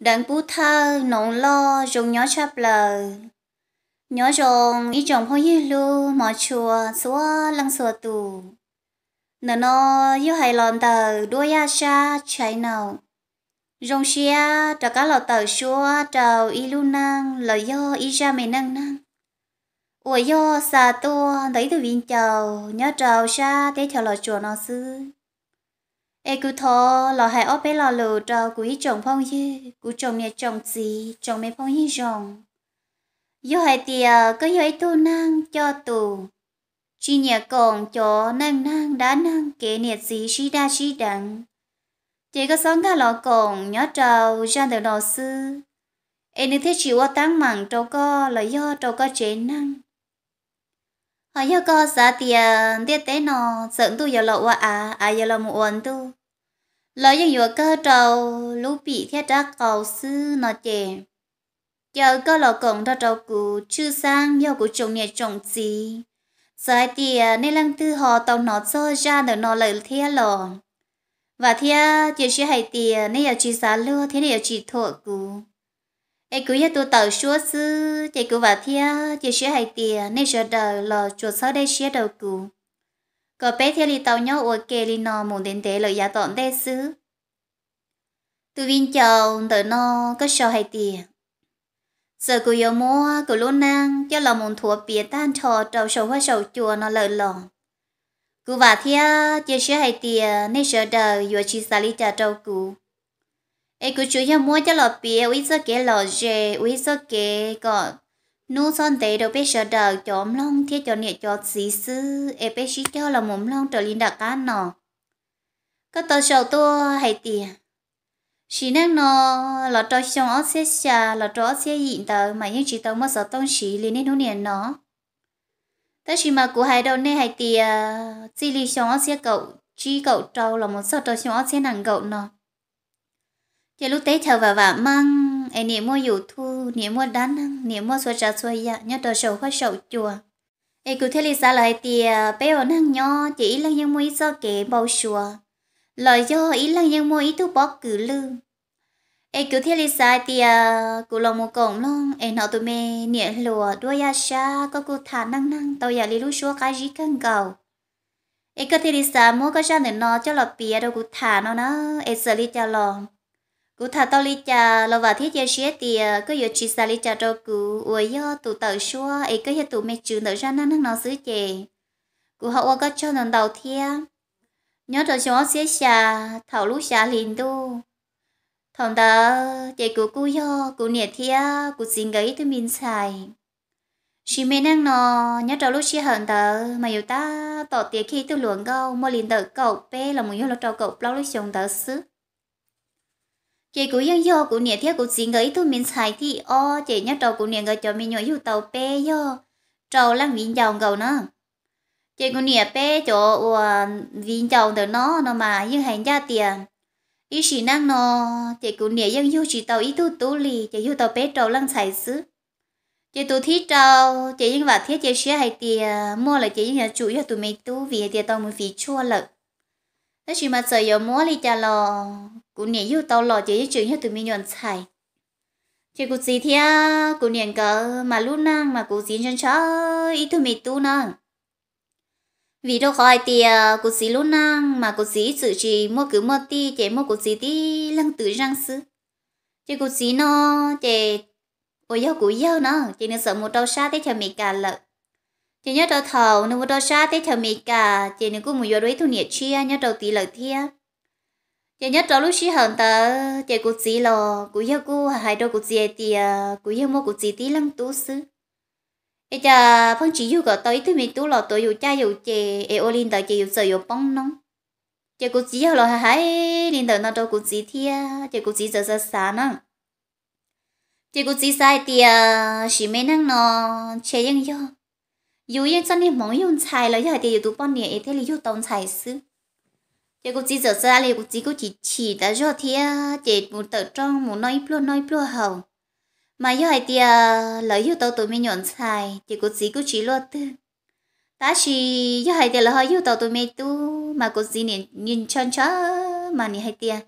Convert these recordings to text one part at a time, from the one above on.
Deev pub thawj noov loj zoo nyob tshaj plaws. Nyob zoo ib tsoom phooj ywg hlub hmov tshua txhua leej txhua tus. Ntawm no yog hais los ntawm Duab Yaj Sab Channel. Zoo siab rov qab los tawm suab rau ib lub neej los yog ib zaj me neej neeg uas yog xa tuaj ntawm ib tug viv ncaus nyob rau sab teb chaws Los Tsuas no xwb. Es kuv thov los hais ob peb lo lus rau kuv ib tsoom phooj ywg, kuv tsoom niam tsoom txiv, tsoom me phooj ywg zoo. Yog hais tias koj yog ib tug neeg coj tus, tsis nyiam koom cov neej neeg dab neeg kev niam txiv sib daj sib deev, ces koj txhob nkag los koom nyob rau zaj ntawm no xwb, es nws thiaj tsis ua teeb meem rau koj los yog rau koj tsev neeg. Ho yog koj xav tias ntiaj teb no txawm ntuj yuav los ua av, av yuav los mus ua ntuj, los yeej yuav kawg rau lub pim thiab rab qau xwb no ces, caw koj los koom nrog rau kuv, tshwj xeeb yog kuv tsoom niam tsoom txiv. Txawm hais tias nej leej twg ho tau hnov txog zaj ntawm no lawm thiab los, vam thiab cia siab hais tias nej yuav tsis xav luag thiab nej yuav tsis thuam kuv. Es kuv yog tus tawm suab xwb, ces kuv vam thiab cia siab hais tias nej sawv daws los tsuas txhawb dej siab rau kuv, kom peb thiaj li tau nyob ua ke li no mus ntev ntev lawm yav tom ntej xwb. Tus viv ncaus ntawm no, koj sau hais tias, txawm kuv yuav muab kuv lub neej coj los mus nthuav piav tag nrho rau saum huab saum cua no lawm los, kuv vam thiab cia siab hais tias nej sawv daws yuav tsis xav li cas rau kuv. Es kuv tsuas yog muab coj los piav ua ib txoj kev lom zem, ua ib txoj kev kom hnub txhob ntev rau peb sawv daws cov mloog thiab cov niam cov txiv xwb, es peb sib cog los mus mloog raws li nram qab no. Koj tau sau tuaj hais tias, sim neej no los rau xyoo ob txhiab xya los rau ob txhiab yim ntawd mas yeej tsis tau muaj xov tooj siv li niaj hnub niam no. Tab sis mas kuv hais rau nej hais tias txij li xyoo ob txhiab kaum tsib kaum rau los mus txog rau xyoo ob txhiab nees nkaum no, ces lub teb chaws vam vam meej es niam muaj YouTube, niam muaj dab neeg, niam muaj txhua tsav txhua yam nyob rau saum huab saum cua. Es kuv thiaj li xav lawm hais tias peb ua neeg nyob ces ib leeg yeej muaj ib txoj kev npau suav, los yog ib leeg yeej muaj ib tug pob kws lwj. Es kuv thiaj li xav hais tias kuv los mus koom mloog es hnov tus me niam hluas Duab Yaj Sab koj kuj tham neej neeg tau yam li lub suab qab zib kawg nkaus. Es koj thiaj li xav muab koj zaj ntawm no coj los piav rau kuv tham no na. Es txawm li cas los, kuv tham tau li cas los vam thiab cia siab tias koj yuav tsis xav li cas rau kuv uas yog tus tawm suab es koj yog tus me tswv ntawm zaj neej neeg no xwb ces kuv ho ua koj tsaug ntau ntau thiab. Nyob rau xyoo ob txhiab xya, thaum lub xya hli ntuj, thaum ntawd ces kuv kuj yog kuv niam thiab kuv txiv nkawd ib tug me ntxhais. Sim me neej no, nyob rau lub sij hawm ntawd mas yus tab tom tiav kiag ib tug hluas nkauj muaj li ntawm kaum peb los mus yog rau kaum plaub lub xyoo ntawd xwb. Ces kuv yeej yog kuv niam thiab kuv txiv nkawd ib tug me ntxhais thib ob, ces nyob rau kuv niam nkawd cov me nyuam yug tau peb yog rau leej viv ncaus nkaus na. Ces kuv niam peb cov uas viv ncaus ntawm no no mas yeej hais ncaj tias ib sim neej no ces kuv niam yeej yug tsis tau ib tug tub li, ces yug tau peb rau leej ntxhais xwb. Ces tus thib rau ces yeej vam thiab cia siab hais tias muaj lawm ces yeej yuav tsum yog tus me tub vim hais tias tau mus fiv tshuaj lawm. Tab sis mas txawm yuav muab li cas los kuv niam yug tau los ces yeej tseem yog tus me nyuam ntxhais. Ces kuv txiv thiab kuv niam nkawd mas lub neej mas kuv txiv ntshaw ntshaw ib tug me tub na. Vim rau qhov hais tias kuv txiv lub neej mas kuv txiv ib txwm tsis muaj kwv muaj tij, ces muaj kuv txiv tib leeg twm zeej xwb. Ces kuv txiv no ces uas yog kuv yawg na, ces nws txawm mus rau sab teb chaws Amelikas lawm. Ces nyob rau thaum nws mus rau sab teb chaws Amelikas ces nws kuj mus yuav dua ib tug niam tshiab nyob rau tid lawm thiab. Ces nyob rau lub sij hawm ntawd ces kuv txiv los kuv yawg kuj hais rau kuv txiv hais tias kuv yawg muaj kuv txiv tib leeg tub xwb. Es cas pheej tsis yug kom tau ib tug me tub los tuav yus caj yus ces es ua li ntawd ces yus txawm yuav poob noob. Ces kuv txiv yawg los hais li ntawm no rau kuv txiv thiab, ces kuv txiv txawm xav xav na. Ces kuv txiv xav hais tias sim me neej no ntshe yeej yog yus yeej txoj niag hmoov yug ntxhais los yog hais tias yus tus poj niam es thiaj li yug tau ntxhais xwb. Ces kuv txiv txawm xav li kuv txiv kuj chim chim tas zog thiab, ces mus tawm rooj mus noj ib pluag noj ib pluag haus. Mas yog hais tias lawv yug tau tus me nyuam ntxhais ces kuv txiv kuj tsis luaj twg. Tab sis yog hais tias lawv ho yug tau tus me tub mas kuv txiv nim ntshaw ntshaw mas nim hais tias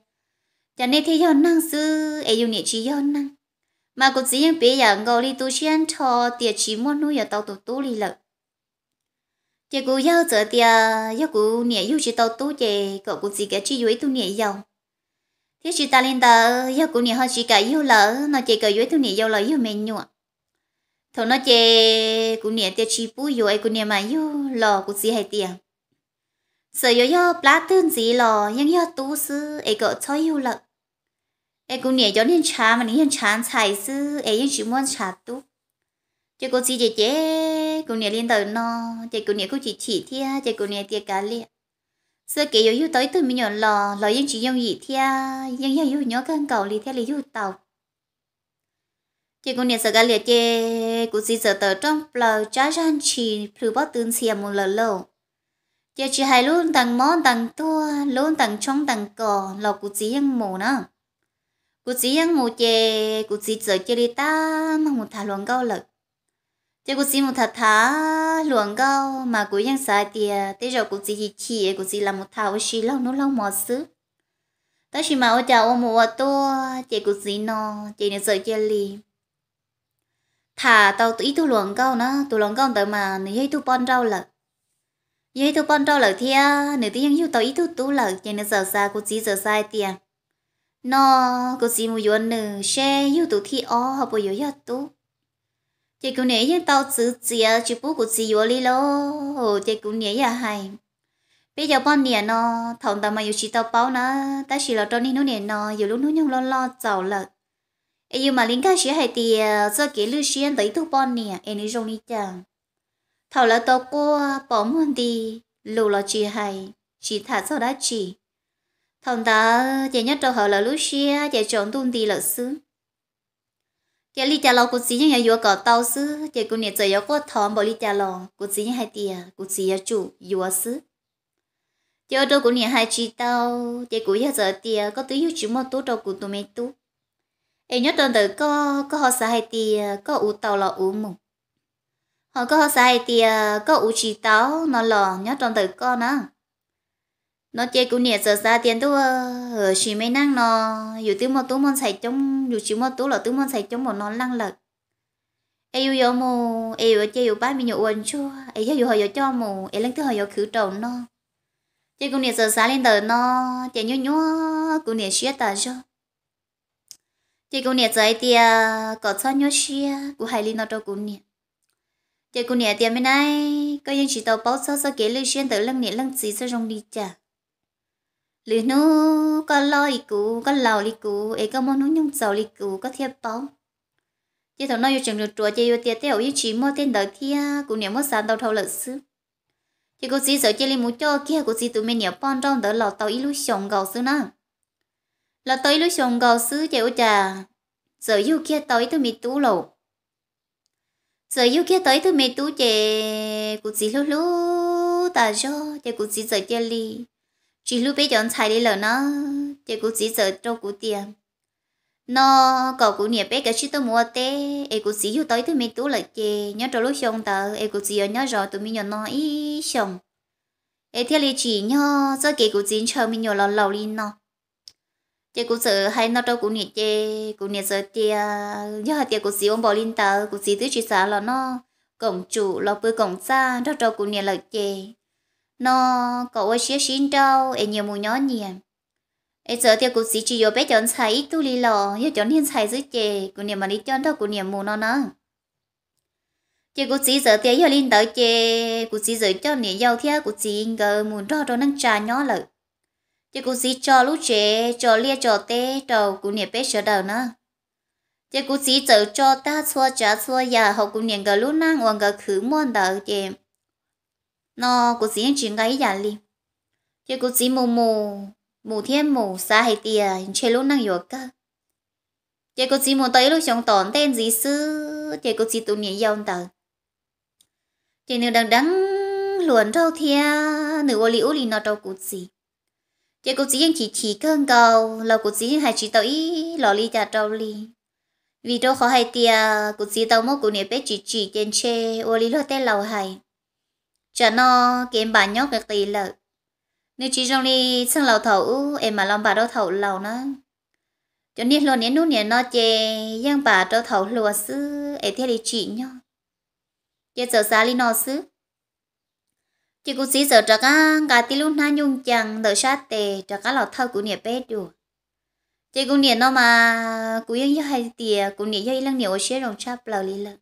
Cas nej thiaj yog neeg xwb es yus niam tsis yog neeg? Mas kuv txiv yeej piav yam nkaus li tu siab nrho tias tsis muaj hnub yuav tau tus tub li lawm. Ces kuv yawg txawm tias yog kuv niam yug tsis tau tub ces kom kuv txiv kav tsij yuav ib tug niam yau, thiab tsis tas li ntawd yog kuv niam ho tsis kam yug lawm no ces kom yuav ib tug niam yau los yug me nyuam. Thaum no ces kuv niam tias tsis pub yuav es kuv niam mam yug los kuv txiv hais tias txawm yuav yog plab twg ntxiv los yeej yog tub xwb es kom txhob yug lawm. Es kuv niam cov niag ntshav mas nws yog ntshav ntxhais xwb es yeej tsis muaj ntshav tub. Ces kuv txiv cem cem kuv niam li ntawm no, ces kuv niam kuj chim chim thiab ces kuv niam tias kav liam, txoj kev yuav yug tau ib tug me nyuam los los yeej tsis yooj yim thiab yeej yog yug nyob kawg nkaus li thiaj li yug tau. Ces kuv niam txawm kav liam ces kuv txiv txawm tawm rooj plaws tsab zag ntshis plhws pob tw ntxhias mus lawm lauj. Ces tsis hais lub ntees mob ntees tuag lub ntees tshoob ntees kos los kuv txiv yeej mus na. Kuv txiv yeej mus ces kuv txiv txawm cia li tab meeg mus tham hluas nkauj lawm. Ces kuv txiv mus tham tham hluas nkauj mas kuv yeej xav hais tias tej zaum kuv txiv chim chim es kuv txiv lam mus tham ua si laug hnub laug hmo xwb. Tab sis mas ua cas ua mus ua tuaj ces kuv txiv no ces nws txawm cia li tham tau ib tug hluas nkauj na, tus hluas nkauj ntawd mas nws yog ib tug poj nrauj lawm. Yog ib tug poj nrauj lawm thiab nws twb yeej yug tau ib tug tub lawm ces nws txawm xav, kuv txiv txawm xav hais tias no kuv txiv mus yuav nws seb yug tus thib ob ho puas yuav yog tub. Ces kuv niam yeej tau txwv txiav tsis pub kuv txiv yuav li lauj. Ces kuv niam yeej hais, peb cov poj niam no thaum ntawd mas yus tsis tau paub na, tab sis los rau niaj hnub nim no yus lub hnub nyoog loj loj txaus lawm, es yus mam li nkag siab hais tias txoj kev lwj siab ntawm ib tug poj niam es nws zoo li cas. Thaum lawv tau quaj pom muag nti, lus los tsis hais, tsis tham txog dab tsi. Thaum ntawd ces nyob rau hauv lawv lub siab ces tsaus ntuj nti lawm xwb. Ces li cas los kuv txiv yeej yuav yuav kom tau xwb, ces kuv niam txawm yuav quaj thov npaum li cas los kuv txiv yeej hais tias kuv txiv yuav tsum yuav xwb. Ces ua rau kuv niam hais tsis tau, ces kuv yawg txawm tias koj twb yug tsis muaj tub rau kuv tus me tub, es nyob rau ntawm koj, koj ho xav hais tias koj uv tau los uv mus, ho koj ho xav hais tias koj uv tsis tau no los nyob rau ntawm koj na. No ces kuv niam txawm xav tias ntuj, sim me neej no yus twb muaj tub muaj ntxhais coob, yus tsis muaj tub los twb muaj ntxhais coob npaum no leej lawm, es yus yuav mus es yuav cia yus pab me nyuam ua ntsuag, es yog yus ho yuav coj mus es leej twg ho yuav khwv rau noj. Ces kuv niam txawm xav li ntawm no, ces nyuaj nyuaj kuv niam siab tas zog. Ces kuv niam txawm hais tias kom txhob nyuaj siab, kuv hais li no rau kuv niam. Ces kuv niam tias me nab, koj yeej tsis tau paub txog txoj kev lwj siab ntawm leej niam leej txiv txoj zoo li cas. Lwm hnub koj loj li kuv, koj laus li kuv, es koj muaj hnub nyoog txaus li kuv koj thiaj paub. Ces thaum no yus tseem ruam ruam ces yus tias tej zaum yeej tsis muaj tej ntawd thiab, kuv niam muab xav ntau dhau lawm xwb. Ces kuv txiv txawm cia li mus coj kiag kuv txiv tus me niam poj nrauj ntawd los tau ib lub xyoos nkaus xwb na. Los tau ib lub xyoos nkaus xwb ces ua cas txawm yug kiag tau ib tug me tub lawm. Txawm yug kiag tau ib tug me tub ces kuv txiv hlub hlub tas zog ces kuv txiv txawm cia li tsis hlub peb cov ntxhais li lawm na. Ces kuv txiv txawm rau kuv tias no kom kuv niam peb kav tsij tuaj mus ua teb, es kuv txiv yug tau ib tug me tub lawm ces nyob rau lub xyoo ntawd es kuv txiv yuav nyob zov tus me nyuam no ib xyoos, es thiaj li tsim nyog txoj kev kuv txiv ntshaw me nyuam los laus li no. Ces kuv txawm hais no rau kuv niam ces kuv niam txawm tias yog hais tias kuv txiv ua npaum li ntawd, kuv txiv twb tsis xav los noj koom tsum los pw koom txaj nrog rau kuv niam lawm ces no kom ua siab sib nrauj es nyias mus nyob nyias. Es txawm tias kuv txiv tsis yuav peb cov ntxhais ib tug li los yog cov niag ntxhais xwb ces kuv niam mam li coj nrog kuv niam mus no na. Ces kuv txiv txawm tias yog li ntawd ces kuv txiv txawm coj niam yau thiab kuv txiv nkawd mus nrog rau neej tsa nyob lawm. Ces kuv txiv tso lub tsev tso liaj tso teb rau kuv niam peb sawv daws na. Ces kuv txiv txawm tso tag txhua tsav txhua yam hauv kuv niam nkawd lub neej uas nkawd khwv muaj ntawd ces no kuv txiv yeej tsis nqa ib yam li. Ces kuv txiv mus mus, mus thiab mus xav hais tias ntshe lub neej yuav kawg. Ces kuv txiv mus tau ib lub xyoo tom ntej ntxiv xwb ces kuv txiv tus niam yau ntawd ces nws deev deev hluas nraug thiab nws ua li ub li no rau kuv txiv. Ces kuv txiv yeej chim chim kawg nkaus los kuv txiv yeej hais tsis tau ib los li cas rau li, vim rau qhov hais tias kuv txiv tau muab kuv niam peb tsim tsim ces ntshe ua li luag tej laus hais, tsam no kev npam nyob qis qis lawm. Nws tsis zoo li txheej laus thaum ub es mam los npam rau thaum laus na. Cov niag hluas niaj hnub niam no ces yeej pam rau thaum hluas xwb es thiaj li tsim nyog. Ces txawm xav li no xwb. Ces kuv txiv txawm rov qab nqa tib lub hnab nyuj ncees ntawm sab tes rov qab los thawj kuv niam peb dua. Ces kuv niam no mas kuv yeej yog hais tias kuv niam yog ib leej niam uas siab zoo tshaj plaws li lawm.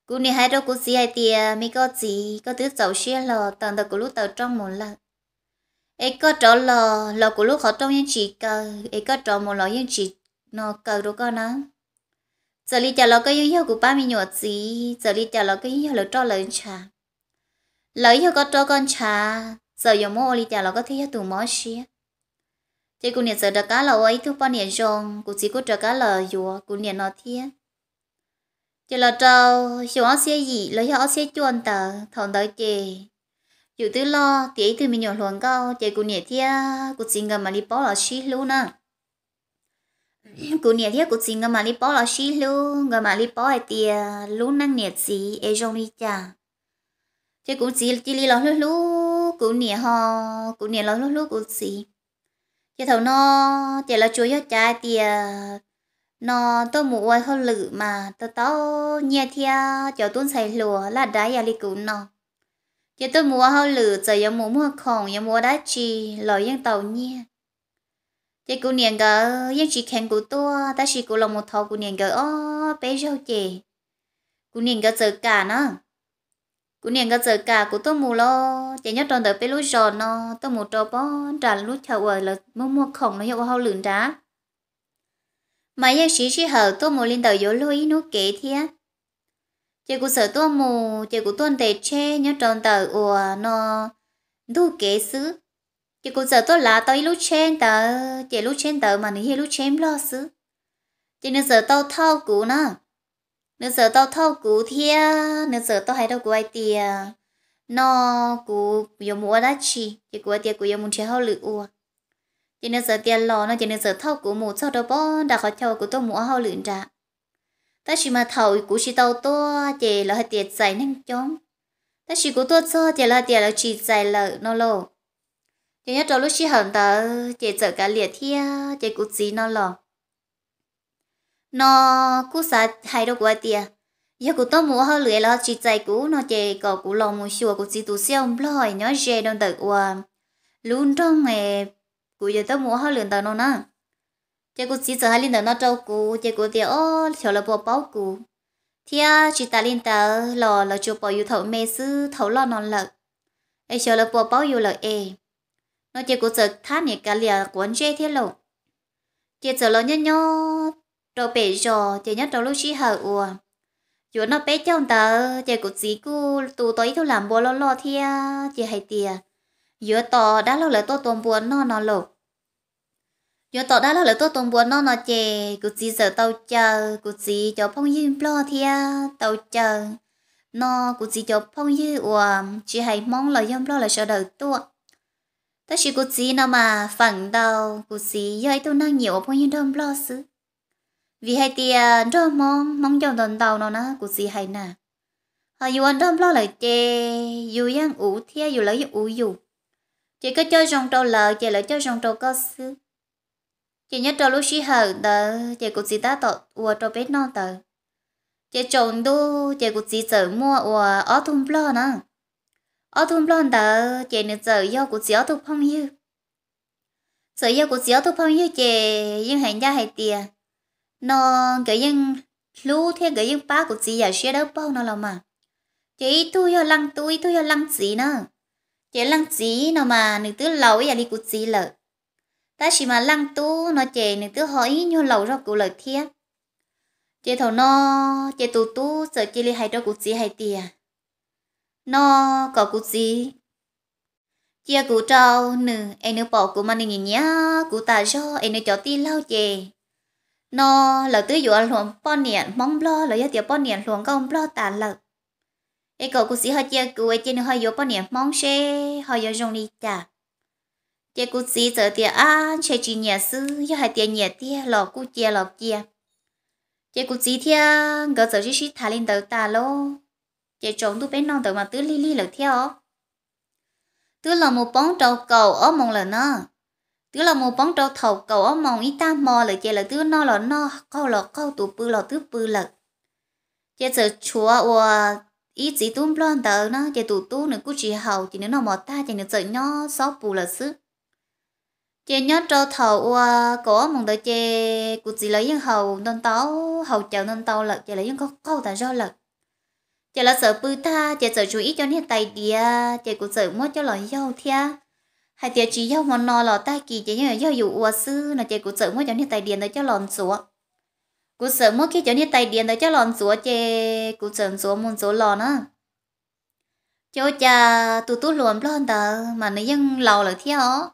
Kuv niam hais rau kuv txiv hais tias, me koj txiv, koj twb txaus siab hlo tawm ntawm kuv lub taw rooj mus lawm, es koj rov los los kuv lub qhov rooj yeej tsis kaw, es koj rov mus los yeej tsis no kaw rau koj na. Txawm li cas los koj yeej yog kuv pab me nyuam txiv, txawm li cas los koj yeej yog lawv roj lawv ntshav. Lawv yog koj roj koj ntshav, txawm yuav muab ua li cas los koj thiaj yog tus mob siab. Ces kuv niam txawm rov qab los ua ib tug poj niam zoo, kuv txiv kuj rov qab los yuav kuv niam no thiab. Ces los rau xyoo ob txhiab yim los yog ob txhiab cuaj ntawd, thaum ntawd ces yus twb loj tiav ib tug me nyuam hluas nkauj, ces kuv niam thiab kuv txiv nkawd mam li paub los sib hlub na. Kuv niam thiab kuv txiv nkawd mam li paub los sib hlub, nkawd mam li paub hais tias lub neej niam txiv es zoo li cas. Ces kuv txiv cia li los hlub hlub kuv niam ho kuv niam los hlub hlub kuv txiv. Ces thaum no ces lawv tsuas yog cav hais tias no tuaj mus ua hauj lwm mas tau tau nyiaj thiab cov tub ntxhais hluas laj dab yam li kuv no. Ces tuaj mus ua hauj lwm txawm yuav mus muag khoom yuav mus ua dab tsi los yeej tau nyiaj. Ces kuv niam nkawd yeej tsis kheev kuv tuaj, tab sis kuv los mus thov kuv niam nkawd ob peb zaug ces kuv niam nkawd txawm kam na. Kuv niam nkawd txawm kam kuv tuaj mus los ces nyob rau ntawm peb lub zos no tuaj mus rau pob nram lub chaw uas lawv muag muag khoom no yog ua hauj lwm nrad, mas yeej siv sij hawm tuaj mus li ntawm yuav luag ib hnub kev thiab. Ces kuv txawm tuaj mus ces kuv tuaj ntes tsheb nyob rau ntawm uas no ntug kev xwb. Ces kuv txawm tuaj lav tau ib lub tsheb ntawd, ces lub tsheb ntawd mas nws yog lub tsheb nplog xwb. Ces nws txawm tau thauj kuv na, nws txawm tau thauj kuv thiab nws txawm tau hais rau kuv hais tias no kuv yuav mus ua dab tsi, ces kuv hais tias kuv yuav mus nrhiav hauj lwm ua. Ces nws txawm tias los no ces nws txawm thauj kuv mus txog rau pob nram qhov chaw kuv tuaj mus ua hauj lwm nrad. Tab sis mas thaum kuv tsis tau tuaj ces lawv hais tias txais neeg coob, tab sis kuv tuaj txog ces lawv hais tias lawv tsis txais lawm no lauj. Ces nyob rau lub sij hawm ntawd ces txawm kav liam thiab ces kuv txiv no los no kuj xav hais rau kuv hais tias yog kuv tuaj mus ua hauj lwm es lawv tsis txais kuv no ces kom kuv los mus xyuas kuv txiv tus xiaj nplog nyob ze rau ntawm uas lub nroog kuv yuav tuaj mus ua hauj lwm ntawd no na. Ces kuv txiv txawm hais li ntawd no rau kuv ces kuv tias, ob, xyov lawv puas paub kuv, thiab tsis tas li ntawd los lawv tsuas pom yus thaum me xwb, thaum loj no lawm es xyov lawv puas paub yus lawm es no ces kuv txawm thab niam kav liam quav ntsej thiab lauj. Ces txawm los nyob nyob rau pem zos ces nyob rau lub sij hawm uas yuav noj peb caug ntawd ces kuv txiv kuj tu tau ib tug lam npua loj loj thiab ces hais tias yuav tos dab laug lawv tuaj tua npua noj no lauj. Yuav tos dab laug lawv tuaj tua npua noj no ces kuv txiv txawm tau caw kuv txiv cov phooj ywg nplog thiab tau caw no kuv txiv cov phooj ywg uas tsis hais Hmoob los yog nplog lawv sawv daws tuaj. Tab sis kuv txiv no mas feem ntau kuv txiv yog ib tug neeg nyiam ua phooj ywg nrog nplog xwb, vim hais tias nrog Hmoob, Hmoob ncauj ntau ntau no na kuv txiv hais na. Ho yus ua nrog nplog lawm ces yus yeej uv thiab yus lawv yeej uv yus, ces koj coj zoo rau lawv ces lawv coj zoo rau koj xwb. Ces nyob rau lub sij hawm ntawd ces kuv txiv tab tom ua rau peb noj ntawd, ces tsaus ntuj ces kuv txiv txawm muaj ua ob tug nplog na. Ob tug nplog ntawd ces nws txawm yog kuv txiv ob tug phooj ywg. Txawm yog kuv txiv ob tug phooj ywg ces yeej hais ncaj hais tias no nkawd yeej hlub thiab nkawd yeej pab kuv txiv yam siab dawb paug no los mas. Ces ib tug yog leej tub ib tug yog leej txiv na. Ces leej txiv no mas nws twb laus ib yam li kuv txiv lawm, tab sis mas leej tub no ces nws twb ho ib nyuag laus zog kuv lawm thiab. Ces thaum no ces tus tub txawm cia li hais rau kuv txiv hais tias no kom kuv txiv cia kuv rau nws es nws pom kuv mas nws nyiam nyiam kuv tas zog es nws cov tij laug ces no lawv twb yuav hluas poj niam Hmoob nplog los yog tias poj niam hluas nkauj nplog tas lawm. Es kom kuv txiv ho cia kuv es cia nws ho yuav poj niam Hmoob seb ho yuav zoo li cas. Ces kuv txiv txawm tias ab ntshe tsis nyiam xwb, yog hais tias nyiam tiag los kuj cia los cia. Ces kuv txiv thiab nkawd txawm sib sib tham li ntawd tas lauj. Ces tsaus ntuj peb noj ntawd mas twb lig lig lawm thiab os. Twb los mus poob rau kaum ob moos lawm na. Twb los mus poob rau thaum kaum ob moos ib tag hmo lawm ces lawv twb noj los noj, qaug los qaug, tus pw los twb pw lawm. Ces txawm tshuav uas ib txiv tub nplog ntawd na, ces tus tub nws kuj tsis haus, ces nws noj mov tag ces nws txawm nyob xob pus lawm xwb. Ces nyob rau thaum uas kaum ob moos ntawd ces kuv txiv lawv yeej haus ntau ntau, haus cawv ntau ntau lawm ces lawv yeej qaug qaug tas zog lawm. Ces lawv txawm pw tag ces txawm tshuav ib co niag tais diav, ces kuv txawm muab coj los yaug thiab hais tias tsis yaug hmo no los tag kis ces yeej yuav yog yus ua xwb no, ces kuv txawm muab cov niag tais diav ntawd coj los ntxuav. Kuv txawm muab kiag cov niag tais diav ntawd coj los ntxuav ces kuv txawm ntxuav mus ntxuav los na. Ces ua cas tus tub hluas nplog ntawd mas nws yeej laus lawm thiab os.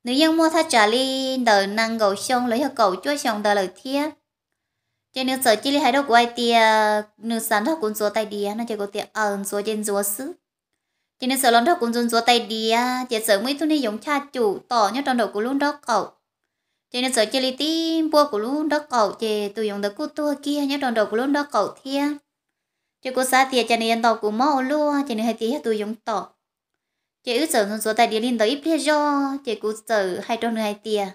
Nws yeej muaj thaj tsam li ntawm nees nkaum xyoo los yog kaum cuaj xyoo ntawd lawm thiab. Ces nws txawm cia li hais rau kuv hais tias nws xav nrog kuv ntxuav tais diav no, ces kuv tias aws, ntxuav ces ntxuav xwb. Ces nws txawm los nrog kuv ntxuav ntxuav tais diav, ces txawm muaj ib tug niag yoov chaj cum tom nyob rau nraum kuv lub nraub qaum. Ces nws txawm cia li tib npuaj kuv lub nraub qaum, ces tus yoov ntawd kuj tuag kiag nyob rau nraum kuv lub nraub qaum thiab. Ces kuv xav tias cas nws yuav ntaus kuv mob ua luaj, ces nws hais tias yog tus yoov tom. Ces wb txawm ntxuav ntxuav tais diav li ntawd ib pliag zoj, ces kuv txawm hais rau nws hais tias,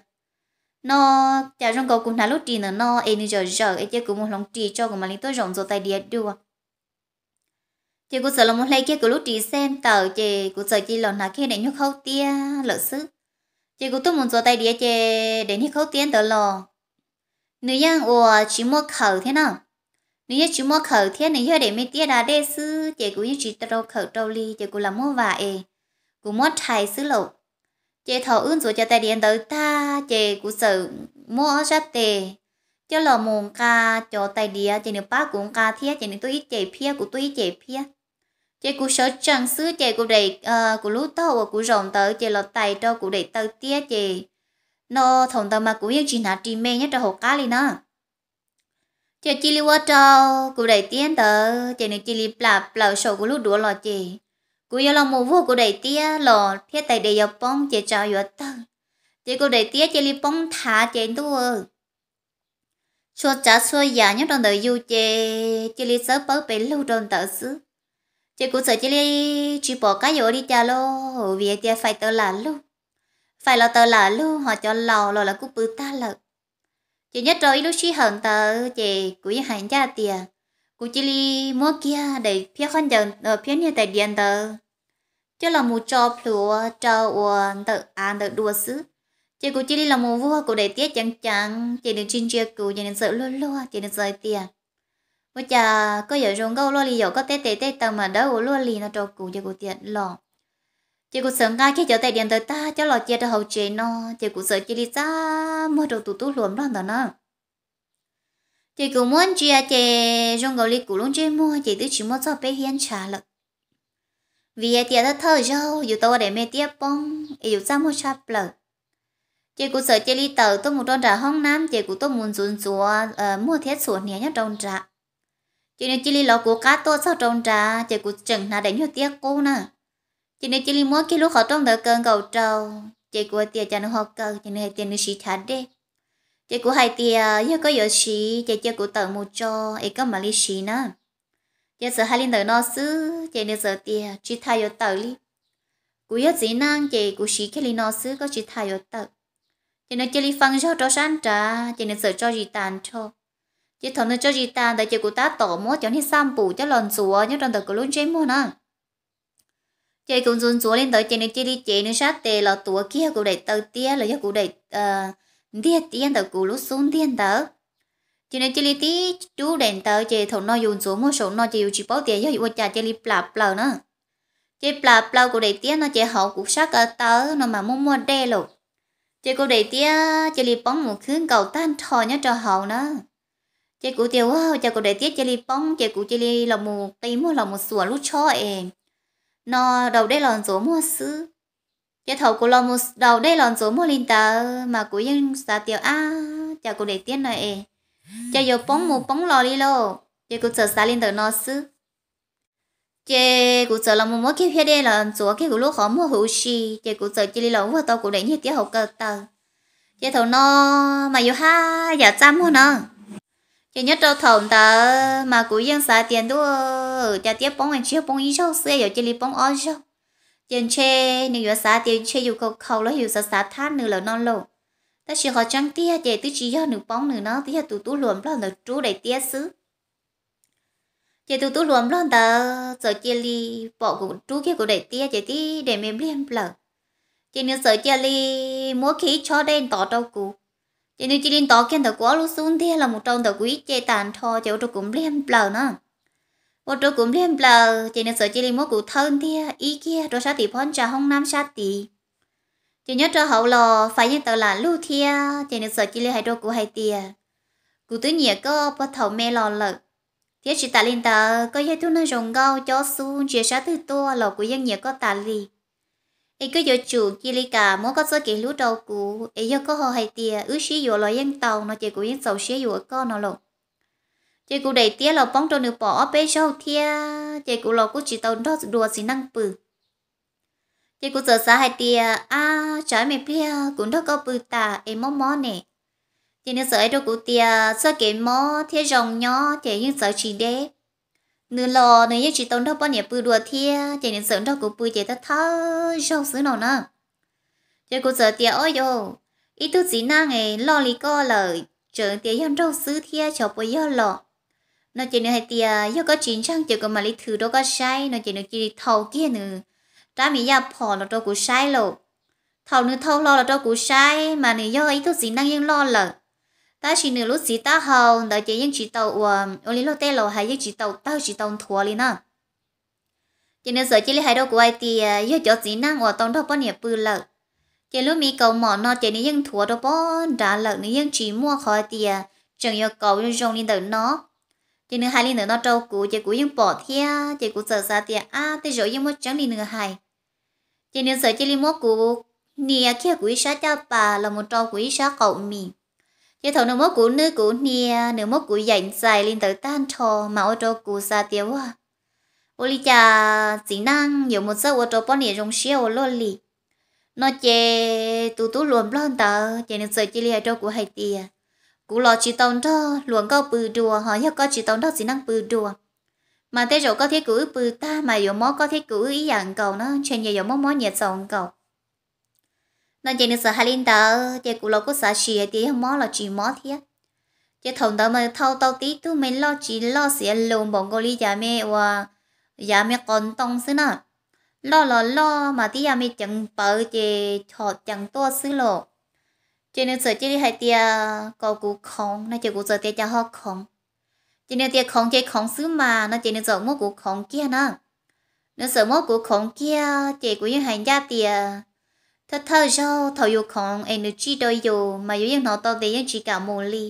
no cas zoo nkaus kuv hnav lub ris ntawm no es nws zawm zawm es cia kuv mus hloov ris tso kuv mam li tuaj zaum ntxuav tais diav dua. Ces kuv txawm los mus hle kiag kuv lub ris xej tawm, ces kuv txawm cia li los hnav kiag daim nyuag khaub tiab lawm xwb. Ces kuv tuaj mus ntxuav tais diav ces daim niag khaub tiab ntawd los nws yeej uas tsis muaj khawm thiab na. Nws yeej tsis muaj khawm thiab, nws yog daim me tiab da dej xwb, ces kuv yeej tsis rau khawm rau li, ces kuv lam muab vam es kuv muab rhais xwb lauj. Ces thaum wb ntxuav cov tais diav ntawd tag, ces kuv txawm muab ob sab tes coj los mus nqa cov tais diav, ces nws pab kuv nqa thiab, ces nws tuaj ib ce phiab kuv tuaj ib ce phiab. Ces kuv sawv tsees xwb, ces kuv daim, kuv lub taug uas kuv zaum ntawd ces los tais rau kuv daim taw tiab, ces no thaum ntawd mas kuv yeej tsis hnav ris me nyob rau hauv qab li na. Ces cia li ua rau kuv daim tiab ntawd ces nws cia li plam plaws saum kuv lub duav los, ces kuv yuav los mus vuag kuv daim tiab los thiab tais diav yuav poob ces tsav yuav tawg. Ces kuv daim tiab cia li poob nthav ces ntuj, txhua tsav txhua yam nyob rau ntawm yus ces cia li txawb pawb pes lug rau ntawd xwb. Ces kuv txawm cia li tsis pom qab yuav ua li cas lauj, vim hais tias faim taws lam lug, faim los taws lam lug, ho cov laus los lawv kuj pw tag lawm. Ces nyob rau ib lub sij hawm ntawd ces kuv yeej hais ncaj tias kuv cia li muab kiag daim phiab qhob ncaws, phiab niag tais diav ntawd coj los mus tso plhuav rau uas ntawm av ntawd dua xwb. Ces kuv cia li los mus vuag kuv daim tiab ceev ceev, ces nws tsis ntsia kuv, ces nws txawm luag luag, ces nws txawm hais tias, ua cas koj yuav zoo nkauj luaj li, yog koj tej tes tej taw mas dawb ua luaj li no rau kuv, ces kuv tias los. Ces kuv txawm nqa kiag cov tais diav ntawd tag coj los cia rau hauv tsev no, ces kuv txawm cia li txaj muag rau tus tub hluas nplog ntawd na. Ces kuv muab ntsia ces zoo nkaus li kuv lub ntsej muag ces twb tsis muaj txog peb hiab ntshav lawm. Vim hais tias thawj thawj zaug yus tau ua daim me tiab poob es yus txaj muag tshaj plaws. Ces kuv txawm cia li tawm tuaj mus rau nram hoob nab, ces kuv tuaj mus ntxuav ntxuav muag thiab txhuam hniav nyob rau nrad. Ces nws cia li lov kuv qab tuaj txog rau nrad, ces kuv tseem hnav daim nyuag tiab qub na. Ces nws cia li muab kiag lub qhov rooj ntawd kaw nkaus rau, ces kuv hais tias cas nws ho kaw, ces nws hais tias nws siv chav dej. Ces kuv hais tias yog koj yuav siv ces cia kuv tawm mus tso es koj mam li siv na. Ces txawm hais li ntawm no xwb ces nws txawm tias tsis tas yuav tawm li. Kuv yog txiv neej ces kuv siv kiag li no xwb, koj tsis tas yuav tawm. Ces nws cia li fee zog rau sab nrad, ces nws txawm tso zis tas nrho. Ces thaum nws tso zis tas ntawd ces kuv tab tom muab cov niag xaj npum coj los ntxuav nyob rau ntawm kuv lub ntsej muag na. Ces kuv ntxuav ntxuav li ntawd ces nws cia li cev nws sab tes los tuav kiag kuv daim taw tiab los yog kuv daim ntiag tiab ntawm kuv lub xub ntiag ntawd. Ces nws cia li tib rub daim ntawd, ces thaum no yus ntxuav muag saum no ces yus tsis paub tias yog ua cas cia li plam plaws na. Ces plam plaws kuv daim tiab no ces hauv kuv sab ko taw no mas muaj muaj dej lawm. Ces kuv daim tiab cia li poob mus khwb nkaus tag nrho nyob rau hauv na. Ces kuv tias ua cas kuv daim tiab cia li poob, ces kuv cia li los mus qi muag los mus xuas lub tshob es no daus dej los ntxuav muag xwb. Ces thaum kuv los mus daus dej los ntxuav muag li ntawd mas kuv yeej xav tias ab, cas kuv daim tiab no es cas yuav poob mus poob los li lauj. Ces kuv txawm xav li ntawm no xwb. Ces kuv txawm los mus muab kiag phiab dej los ntxuav kiag kuv lub qhov muag huv si, ces kuv txawm cia li los vuag tau kuv daim nyiag tiab hauv kaw taw. Ces thaum no mas yus haj yam txaj muag na. Ces nyob rau thaum ntawd mas kuv yeej xav tias ntuj, cas tiab poob es tsis yog poob ib zaug xwb, yuav cia li poob ob zaug. Ces ntshe nws yuav xav tias ntshe yus khaus khaus los yus xav xav thab nws lawm no lauj. Tab sis qhov tseeb tiag ces twb tsis yog nws poob nws no, twb yog tus tub hluas nplog ntawd rub daim tiab xwb. Ces tus tub hluas nplog ntawd txawm cia li pom kuv rub kiag kuv daim tiab ces tib daim me npliag nplaws. Ces nws txawm cia li muab kiag ib chob dej ntov rau kuv. Ces nws cia li ntov kiag ntawm kuv ob lub xub ntiag los mus rau ntawm kuv ib ce tas nrho ces ua rau kuv npliag nplaws na. Ua rau kuv npliag nplaws ces nws txawm cia li muab kuv thawb ntiag ib kiag rau sab tim phab ntsa hoob nab sab tid. Ces nyob rau hauv los fais yeej tawm lam lug thiab ces nws txawm cia li hais rau kuv hais tias, kuv twb nyiam koj puag thaum me los lawm, thiab tsis tas li ntawd koj yog tug neeg zoo nkauj cob xub ntsia sab twg tuaj los kuv yeej nyiam koj tas li. Es koj yuav tsum cia li kam muab koj txoj kev hlub rau kuv, es yog koj ho hais tias wb sib yuav los yeej tau no ces kuv yeej txaus siab yuav koj no lauj. Ces kuv daim tiab los poob rau nws pom ob peb zaug thiab ces kuv los kuj tsis tau nrog dua txiv neej pw. Ces kuv txawm xav hais tias, ab, tsam ib me pliag kuv nrog koj pw tas es mob mob ne. Ces nws txawm hais rau kuv tias txoj kev mob thiab zoo nyob ces yeej txawv tsis deb. Nws los nws yeej tsis tau nrog poj niam pw dua thiab ces nws txawm nrog kuv pw ces thawj thawj zaug xwb no na. Ces kuv txawm tias, ob yau, ib tug txiv neej es loj li koj lawm tseem tias yog nraug xwb thiab xyov puas yog los no. Ces nws hais tias yog koj tsis ntseeg ces kuv mam li thws rau koj saib no ces nws cia li thau kiag nws rab me yaj phom los rau kuv saib lauj. Thaum nws thau hlo los rau kuv saib mas nws yog ib tug txiv neej yeej loj lawm, tab sis nws lub txiv taub hau ntawd ces yeej tsis tau uas ua li luag tej laus hais yeej tsis tau tawg tsis tau nthuav li na. Ces nws txawm cia li hais rau kuv hais tias yog cov txiv neej uas tau nrog poj niam pw lawm, ces lub me kaus mom no ces nws yeej nthuav rau pob nrad lawm, nws yeej tsis muaj qhov hais tias tseem yuav kauv zoo zoo li ntawm no. Ces nws hais li ntawm no rau kuv ces kuv yeej pom thiab ces kuv txawm xav tias, ab, tej zaum yeej muaj tseeb li nws hais. Ces nws txawm cia li muab kuv hnia kiag kuv ib sab caj pas los mus rau kuv ib sab qaum mis. Ces thaum nws muab kuv nwj kuv hnia, nws muab kuv yaim ntxais li ntawd tag nrho mas ua rau kuv xav tias, ua, ua li cas txiv neej yuav mus txawj ua rau poj niam zoo siab ua luaj li no. Ces tus tub hluas nplog ntawd ces nws txawm cia li hais rau kuv hais tias, kuv los tsis tau nrog hluas nkauj pw dua, ho yog koj tsis tau nrog txiv neej pw dua, mas tej zaum koj thiab kuv wb pw tag mas yuav mob koj thiab kuv wb ib yam nkaus na, ntshe nyias yuav mob mob nyias txaus nkaus no. Ces nws txawm hais li ntawd ces kuv los kuj xav sim hais tias yog mob los tsis mob thiab. Ces thaum ntawd mas thau tau tib tug me loj tsis loj xiav lus npaum nkaus li yav me uas, yav me qos ntoo xwb na. Loj los loj mas tib yam me ceev pawv ces chom ceev tuaj xwb lauj. Ces nws txawm cia li hais tias kom kuv khoov no ces kuv txawm tias cas ho khoov. Ces nws tias khoov ces khoov xwb mas no ces nws txawm muab kuv khoov kiag na. Nws txawm muab kuv khoov kiag ces kuv yeej hais ncaj tias thawj thawj zaug thaum yus khoov es nws tsij rau yus mas yus yeej hnov tau tias yeej tsis kam mus li,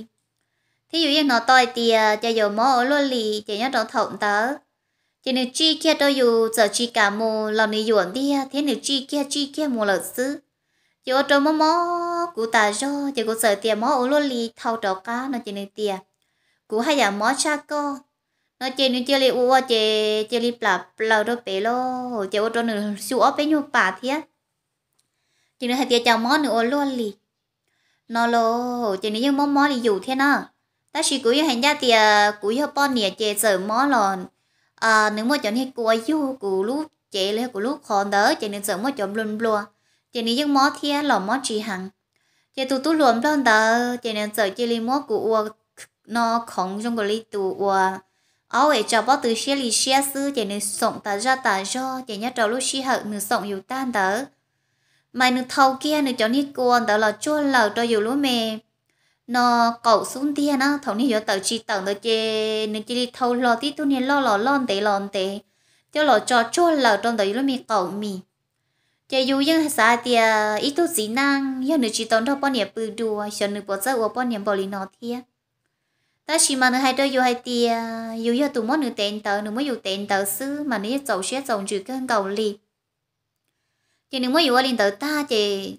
thiab yus yeej hnov tau hais tias cas yuav mob ua luaj li. Ces nyob rau thaum ntawd ces nws tsij kiag rau yus txawm tsis kam mus los nws yuam ntiag thiab nws tsij kiag tsij kiag mus lawm xwb. Ces ua rau mob mob kuv tas zog ces kuv txawm tias mob ua luaj li thau rov qab no ces nws tias kuv haj yam mob tshaj koj no ces nws cia li ua ua ces cia li plam plaws rau pem lauj, ces ua rau nws xyu ob peb nyuag pas thiab. Ces nws hais tias cas mob nws ua luaj li no lauj, ces nws yeej mob mob li yus thiab na. Tab sis kuv yeej hais ncaj tias kuv yog poj niam ces txawm mob los nws muaj cov niag kua yug kuv lub cev los yog kuv lub qhov ntawd ces nws txawm muaj cov nplua nplua, ces nws yeej mob thiab los mob tsis heev. Ces tus tub hluas nplog ntawd ces nws txawm cia li muab kuv ua no khoov zoo nkaus li tus uas aub es tsa pob tw siab li siab xwb, ces nws xoom tas zaj tas zog, ces nyob rau lub sij hawm nws xoom yus tag ntawd mas nws thau kiag nws cov niag kua ntawd los tsuag lawm rau yus lub me no qaum xub ntiag na. Thaum niag yuav tawm tsis tawm ntawd ces nws cia li thau hlo tib tug niag loj los loj ntev los ntev coj los tso tsuag lawm rau ntawm yus lub me qaum mis. Ces yus yeej xav hais tias ib tug txiv neej yog nws tsis tau nrog poj niam pw dua xyov nws puas txawj ua poj niam npaum li no thiab. Tab sis mas nws hais rau yus hais tias yus yog tus muab nws tev ntawd, nws muab yus tev ntawd xwb mas nws yeej txaus siab txaus ntsws kawg nkaus li. Ces nws muab yus ua li ntawd tag ces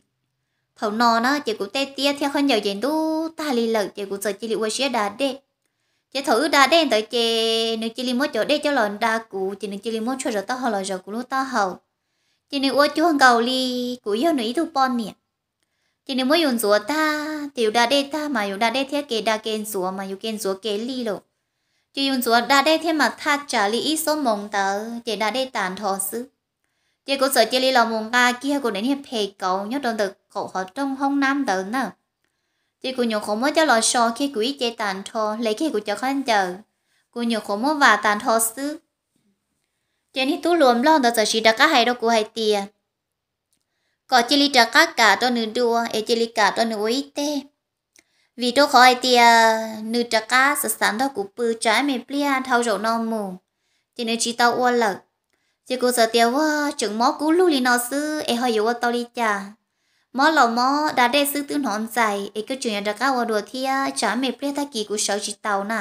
thaum no na ces kuv tej tiab thiab khaub ncaws ces ntub tag li lawm ces kuv txawm cia li ua siab da dej. Ces thaum wb da dej ntawd ces nws cia li muab cov dej coj los da kuv, ces nws cia li muab tshuaj zov taub hau los zov kuv lub taub hau. Ces nws ua cuag nkaus li kuv yog nws ib tug poj niam. Ces nws muab yus ntxuav tag ces yus da dej tag mas yus da dej thiab ke da ke ntxuav mas yus ke ntxuav ke lij lawm. Ces yus ntxuav da dej thiab mas thaj tsam li ib xuab moos ntawd ces da dej tas nrho xwb. Ces kuv txawm cia li los mus nqa kiag kuv daim niag phem kauv nyob rau ntawm qaum qhov rooj hoob nab ntawd na. Ces kuv nyuam qhuav muab coj los so kiag kuv ib ce tag nrho, hle kiag kuv cov khaub ncaws, kuv nyuam qhuav muab vam tag nrho xwb. Ces niag tub hluas nplog ntawd txawm sim rov qab hais rau kuv hais tias kom cia li rov qab kam rau nws dua es cia li kam rau nws ua ib teg, vim rau qhov hais tias nws rov qab xav xav nrog kuv pw tsam me pliag dhau zaum no mus, ces nws tsis tau ua lawm. Ces kuv txawm tias, Vaj, tseem mob kub lug li no xwb es ho yuav ua tau li cas? Mob los mob da dej xwb twb hnov ntxais es koj tseem yuav rov qab ua dua thiab tsam me pliag tag kis kuv sawv tsis taus na.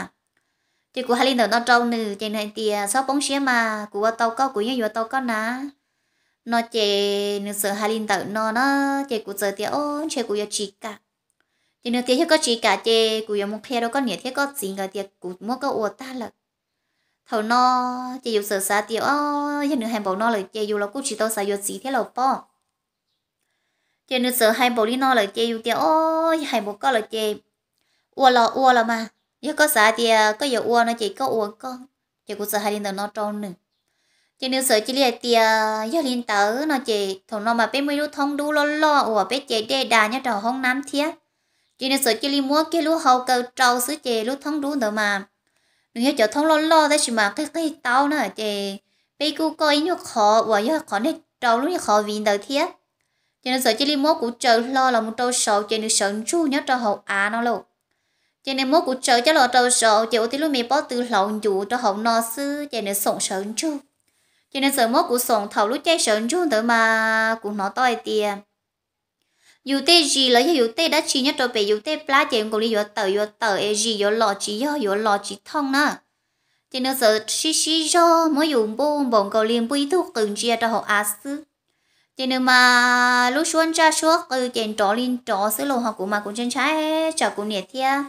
Ces kuv hais li ntawm no rau nws ces nws hais tias, Txhob poob siab mas, kuv ua tau koj kuv yeej yuav tau koj na. No ces nws txawm hais li ntawm no na, ces kuv txawm tias, Ob, ntshe kuv yuav tsis kam. Ces nws tias, Yog koj tsis kam ces kuv yuav mus qhia rau koj niam thiab koj txiv nkawd tias kuv muab koj ua tag lawm. Thaum no ces yus txawm xav tias, Ob, yog nws hais npaum no lawm ces yus los kuj tsis tau xav yuav txiv thiab los pob. Ces nws txawm hais npaum li no lawm ces yus tias, Ob, yog hais npaum koj lawm ces ua los ua los mas, yog koj xav tias koj yuav ua no ces koj ua koj. Ces kuv txawm hais li ntawm no rau nws. Ces nws txawm cia li hais tias, Yog li ntawd no ces thaum no mas peb muaj ib lub thoob dub loj loj uas peb ce dej da nyob rau hauv hoob nab thiab. Ces nws txawm cia li muab kiag lub hau kaw rau xwb ces lub thoob dub ntawd mas nws yog cov thoob loj loj tab sis mas qig qig taub na, ces peb kuj koj ib nyuag qhov uas yog qhov nej rau lub niag qhov viv ntawd thiab. Ces nws txawm cia li muab kuv tsaws hlo los mus rau saud ces nws sawv ntsug nyob rau hauv av no lauj. Ces nws muab kuv tsaws coj los rau saud ces ua tib lub me pob tw hlaus ncuv rau hauv no xwb ces nws xoom sawv ntsug. Ces nws txawm muab kuv xoom thaum lub caij sawv ntsug ntawd mas kuv hnov tau hais tias yus tej zis los yog yus tej dab tsi nyob rau pem yus tej plab ces nkaus li yuav tawm yuav tawm es zis yuav los tsis yog yuav los tsis thooj na. Ces nws txawm sib sib zog muab yus npuj npaum nkaus li npuj ib tug qws ntsia rau hauv av xwb. Ces nws mas lub suab ntsaj suab qw ces nrov li nrov xwb los ho kuv mas kuv ntshai ntshai tsam kuv niam thiab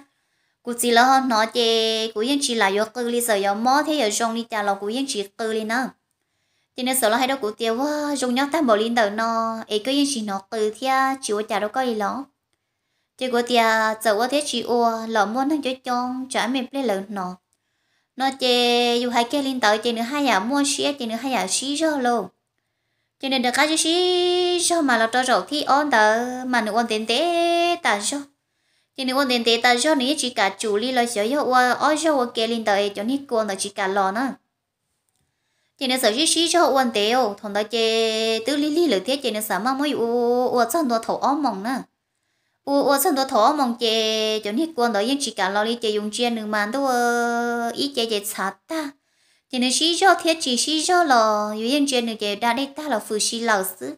kuv txiv lawv ho hnov ces kuv yeej tsis lam yuav qw li, txawm yuav mob thiab yuav zoo li cas los kuv yeej tsis qw li na. Ces nws txawm los hais rau kuv tias, Vaj, zoo nyob tag npaum li ntawm no es koj yeej tsis hnov qw thiab tsis ua cas rau koj li los? Ces kuv tias, Txawm ua thiab tsis ua los muaj neeg coob coob tsam me pliag lawv hnov. No ces yus hais kiag li ntawd ces nws haj yam muaj siab ces nws haj yam sib zog lauj. Ces nws rov qab sib sib zog mas los rau zaum thib ob ntawd mas nws ua ntev ntev tas zog. Ces nws ua ntev ntev tas zog nws yeej tsis kam tsum li los xyov yog ua ob zaug ua ke li ntawd es cov niag kua ntawd tsis kam los na. Ces nws txawm sib sib zog ua ntev, thaum ntawd ces twb lig lig lawm thiab ces nws xav maj muab yus ua txog ntua thaum ob moos na. Ua ua txog ntua thaum ob moos ces cov niag kua ntawd yeej tsis kam los li ces yus ntsia nws mas ntuj, ib ce ces txhav tag. Ces nws sib zog thiab tsis sib zog los yus yeej ntsia nws ces da dej tag los fws si lawm xwb.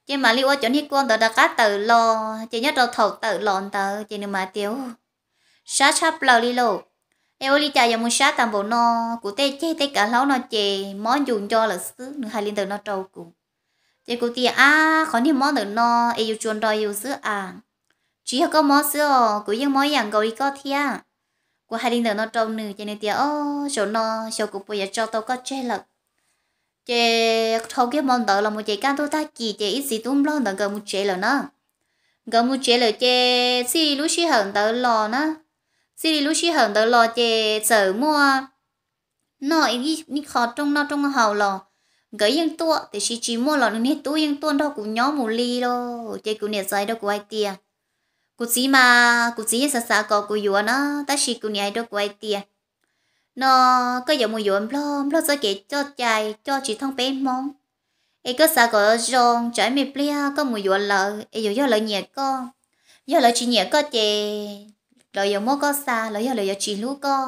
Ces mam li ua cov niag kua ntawd rov qab tawm los ces nyob rau thaum tawm los ntawd ces nws mam tias, Sab tshaj plaws li lauj, es ua li cas yuav mus sab tas npaum no? Kuv tej ceg tej kav hlaub no ces mob ncus nco lawm xwb. Nws hais li ntawm no rau kuv. Ces kuv tias, Ab, qhov niag mob ntawm no es yus tsuas nrog yus xwb as, tsis yog koj mob xwb os, kuv yeej mob ib yam nkaus li koj thiab. Kuv hais li ntawm no rau nws ces nws tias, Ob, zaum no xyov kuv puas yuav tso tau koj tseg lawm. Ces dhau kiag hmo ntawd los mus ces kaj ntug tag kis ces ib txiv tub nplog ntawd nkawd mus tsev lawm na. Nkawd mus tsev lawm ces txij li lub sij hawm ntawd los na, txij li lub sij hawm ntawd los ces txawm muaj noj ib qho rooj noj rooj haus los nkawd yeej tuaj, tiam sis tsis muaj los nws niag tub yeej tuaj nrog kuv nyob mus li lauj. Ces kuv niam txawm hais rau kuv hais tias, kuv txiv mas kuv txiv yeej xav xav kom kuv yuav na, tab sis kuv niam hais rau kuv hais tias, no koj yuav mus yuav nplog, nplog txoj kev coj cai coj tsis thooj peb Hmoob, es koj xav kom zoo tsam ib me pliag koj mus yuav lawv es yuav yog lawv nyiam koj, yog lawv tsis nyiam koj ces lawv yuav muab koj xa los yog lawv yuav tsis hlub koj.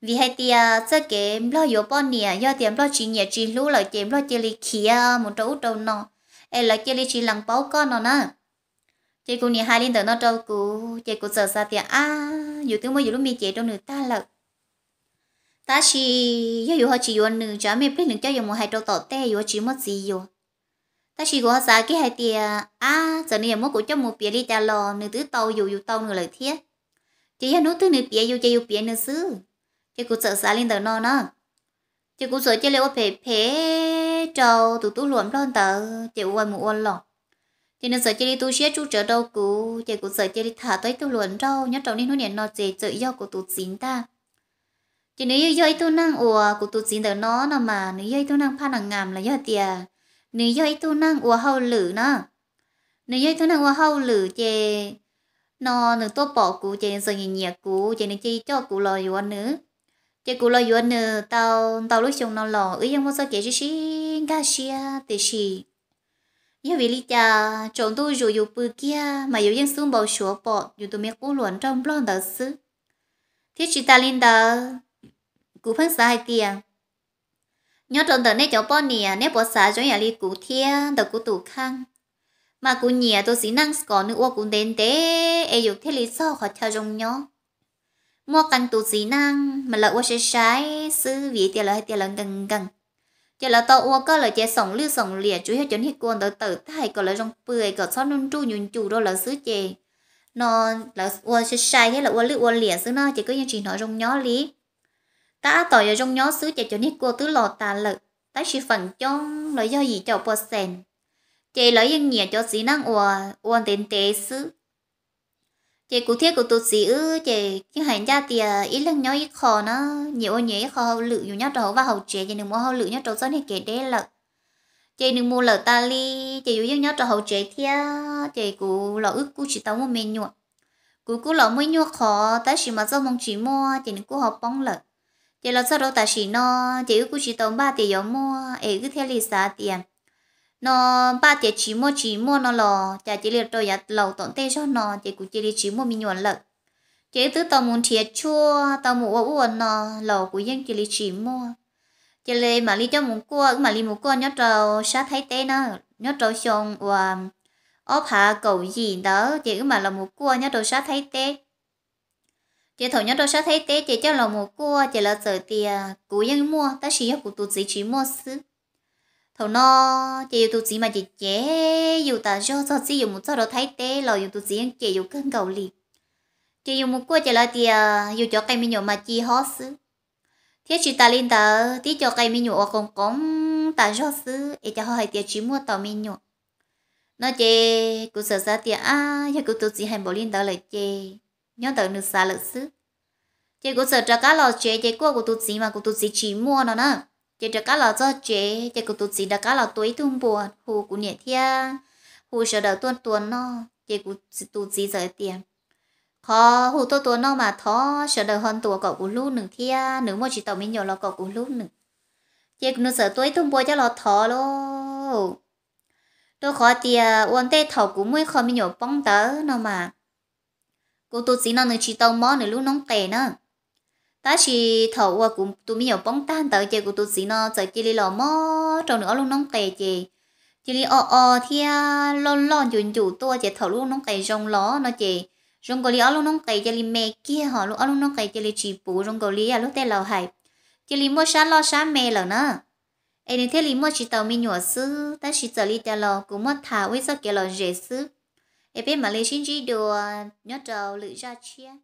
Vim hais tias txoj kev nplog yuav poj niam yog tias nplog tsis nyiam tsis hlub lawm ces nplog cia li khiav mus rau ub rau no, es lawv cia li tsis lees paub koj no na. Ces kuv niam hais li ntawm no rau kuv ces kuv txawm xav tias, Ab, yus twb muab yus lub me cev rau nws tag lawm, tab sis yog yus ho tsis yuav nws tsam me pliag nws coj yus mus hais rau tom tej yus ho tsis muaj txiv yuav. Tab sis kuv ho xav kiag hais tias, Ab, txawm nws yuav muab kuv coj mus piav li cas los nws twb tau yus, yus tau nws lawm thiab. Ces yog hnub twg nws piav yus ces yus piav nws xwb. Ces kuv txawm xav li ntawm no na. Ces kuv txawm cia li ua phem phem rau tus tub hluas nplog ntawd ces ua mus ua los, ces nws txawm cia li tu siab tsuj tsawv rau kuv ces kuv txawm cia li tham tau ib tug hluas nraug nyob rau niaj hnub niam no ces txawm yog kuv tus txiv ntag. Ces nws yeej yog ib tug neeg uas kuv tus txiv ntawm no no mas nws yog ib tug neeg phaj nas ngam los yog tias nws yog ib tug neeg ua hauj lwm na. Nws yog ib tug neeg ua hauj lwm ces no nws tuaj pom kuv ces nws txawm nyiam nyiam kuv ces nws cia li coj kuv los yuav nws. Ces kuv los yuav nws tau ntau lub xyoo no los wb yeej muaj txoj kev sib sib nkag siab tiam sis yog vim li cas tsaus ntuj zus yus pw kiag mas yus yeej xub npau suav pom yus tus me qub hluas nraug nplog ntawd xwb. Thiab tsis tas li ntawd, kuv pheej xav hais tias nyob rau ntawm nej cov poj niam, neb puas xav zoo yam li kuv thiab ntawm kuv tus kheej? Mas kuv nyiam tus txiv neej kom nws ua kuv ntev ntev es yus thiaj li txog qhov chaw zoo nyob. Muaj qee tus txiv neej mas lawv ua sai sai xwb vim tias lawv hais tias lawv nkees nkees, ces lawv tau ua koj lawm ces xoom lwj xoom liam, tsuas yog cov niag kua ntawd tawm tag kom lawv zoo pw es kom txhob nruj nruj nyuj ncuj rau lawv xwb ces no lawv ua sai sai thiab lawv ua lwj ua liam xwb no ces koj yeej tsis hnov zoo nyob li. Tab tom yuav zoo nyob xwb ces cov niag kua twb los tas lawm, tab sis feem coob los yog yim caum pua xees, ces lawv yeej nyiam cov txiv neej uas ua ntev ntev xwb. Ces kuv thiab kuv tus txiv wb ces yeej hais ncaj tias ib leeg nyob ib qho na, nyias ua nyias ib qho hauj lwm, yus nyob rau hauv vaj hauv tsev ces nws mus ua hauj lwm nyob rau txoj niag kev deb lawm, ces nws mus lawm tas li, ces yus yeej nyob rau hauv tsev thiab ces kuv los wb kuj tsis tau muaj me nyuam. Kuv kuj los muaj ib nyuag qhov tab sis mas txoj hmoo tsis muaj ces nws kuj ho poob lawm. Ces los txog rau tam sim no ces wb kuj tsis tau npaj tias yuav muaj es wb thiaj li xav tias no npaj tias tsis muaj tsis muaj no los cas cia li rau yav laus tom ntej zog no ces kuv cia li tsis muaj me nyuam lawm. Ces wb twb tau mus nrhiav tshuaj, tau mus ua ub ua no los kuv yeej cia li tsis muaj. Ces li mam li coj mus kuaj, wb mam li mus kuaj nyob rau sab Thaib teb na, nyob rau xyoo uas ob phav kaum yim ntawd ces wb mam los mus kuaj nyob rau sab Thaib teb. Ces thaum nyob rau sab Thaib teb ces coj los mus kuaj ces lawv txawm tias kuv yeej muaj tab sis yog kuv tus txiv tsis muaj xwb. Thaum no ces yus tus txiv mas cem cem yus tas zog, txog txij yus mus txog rau Thaib teb los yus tus txiv yeej cem yus kawg nkaus li. Ces yus mus kuaj ces lawv tias yus cov qe me nyuam mas ci hob xwb, thiab tsis tas li ntawd tib co qe me nyuam uas qoos qoos tas zog xwb es cas ho hais tias tsis muaj tau me nyuam no ces kuv txawm xav tias ab, yog kuv tus txiv hais npaum li ntawd lawm ces nyob ntawm nws xav lawm xwb. Ces kuv txawm rov qab los tsev ces kuaj kuv tus txiv mas kuv tus txiv tsis muaj no na. Ces rov qab los txog tsev ces kuv tus txiv rov qab los tua ib tug npua hu kuv niam thiab hu sawv daws tuaj tua noj. Ces kuv tus txiv txawm tias qhov hu tuaj tua noj mas thov sawv daws ho ntuas kom kuv hlub nws thiab nws muaj tsis tau me nyuam los kom kuv hlub nws. Ces nws txawm tua ib tug npua coj los thov lauj. Rau qhov tias ua ntej thaum kuv muaj ib qho me nyuam poob ntawd no mas kuv tus txiv no nws tsis tau mob nws lub noob qes na. Tab sis thaum uas kuv tus me nyuam poob tag ntawd ces kuv tus txiv no txawm cia li los mob rau nws ob lub noob qes ces cia li o o thiab loj loj ncus ncus tuaj ces thaum lub noob qes zoo los no ces zoo nkaus li ob lub noob qes cia li me kiag ho lub ob lub noob qes cia li tsis puv zoo nkaus li lub tej laus hais, cia li muaj sab loj sab me lawm na. Es nws thiaj li muaj tsis tau me nyuam xwb, tab sis txawm li cas los kuv muab tham ua ib txoj kev lom zem xwb. Es peb mam li sib ntsib dua nyob rau lwm zaj tshiab.